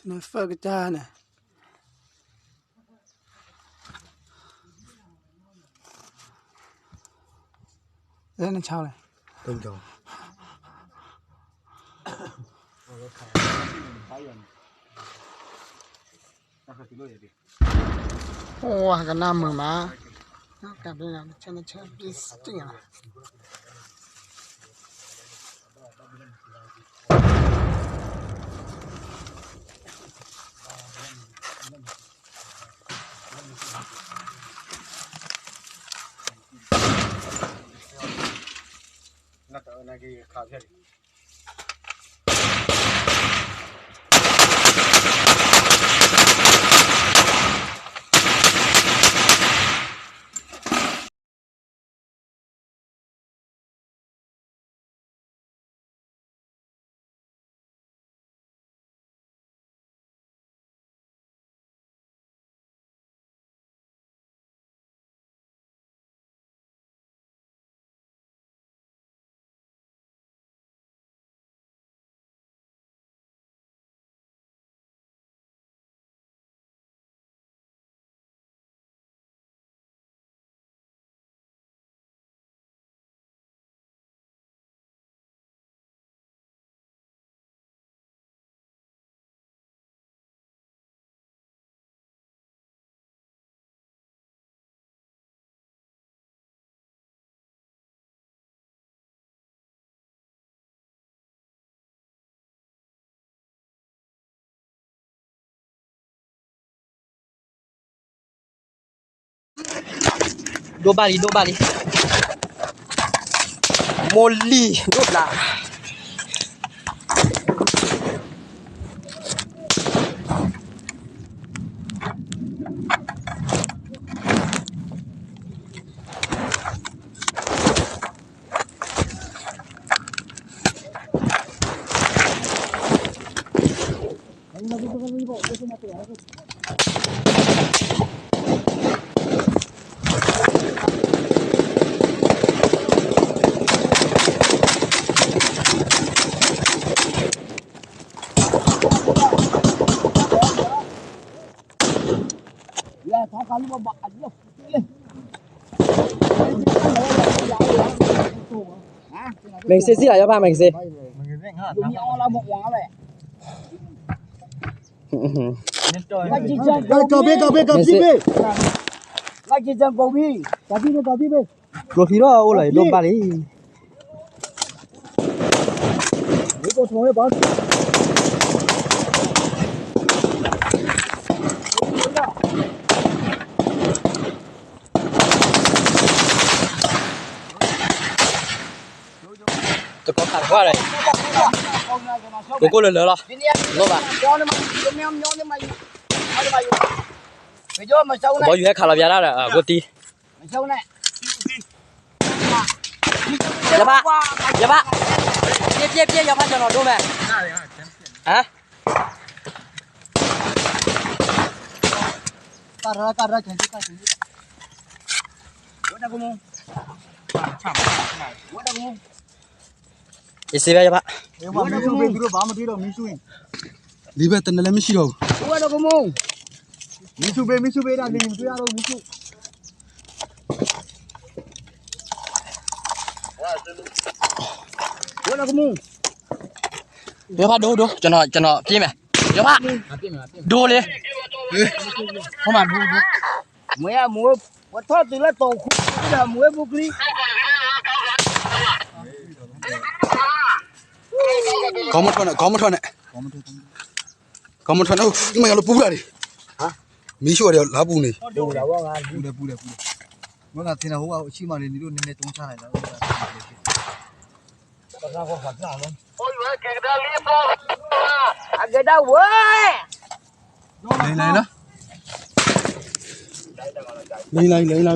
နဖၢကတၢၢ်န့ၣ် လၢနဆါလဲၣ်. အိၣ်ကနၣ်မုာ်မး ကဘျံးနဆၢနဆၢ ပစံၣ်လီၤ. ဒိၣ်ဘၣ်လံ ဒိၣ်ဘၣ်လံ, မိၢ်လံၢ် ဒိၣ်ဘျး. မ့ၢ်စ့စံၣ်လီၤ ယီဖး မ့ၢ်စ့. ကျိချံထီၣ်အိၣ်လီၤ ယဒိၣ်ဘၣ်လံ. တကီခးတခွါဒီး ကိးကိးလၢလၢလီၤ, လိၣ်ဘၣ်. ကဘီယူၤဟဲခးလီၤပျးတၢ်ဒီး အကိးတံၢ်, ယဘၣ်, ယဘၣ်, ပျဲပျဲပျဲ ယီဖးကၠီၤနီၤဒိၣ်မဲာ်, ဟါ. အ့ၣ်စ့ဘၣ်ယဘၣ်, လံဘၣ်တနလဲၤမ့ၢ်ဆံးဒီး, မ့ၢ်ဆူၣ်ဘ့ၣ် မ့ၢ်ဆူၣ်ဘ့ၣ်ဒၣ်လံ မ့ၢ်ဆူၣ်, ယဘၣ်ဒိဒိ ကျွန်တော် ကျွန်တော်ပြေးမယ်, ယဘၣ်, ဒိလေ, ဟိမးဒိဒိ, မွေးမွေး ပထီၣ်တုၤလၢတီၤခူဒီး မွေးဘူးကလံ, ကီမထီၣ်န့ၣ် ကီမထီၣ်န့ၣ်, ကီမထီၣ်န့ၣ် မ့ၢ်ယလပူၤလၢ်န့ၣ်, မ့ၢ်ဆိၣ်ဒီးလါပူၤန့ၣ်, ပူၤဒီးပူၤဒီးပူၤဒီး, မ့ၢ်ဂၤသ့ၣ်န့ၣ် ဟိဝဲအိၣ်ဆံးမးန့ၣ် နံၤဒိၣ်နမ့ၢ်တုံးဆါန့ၣ်လီၤ, အဂဲၤဒၣ်ဝဲ, လံလံလံလံ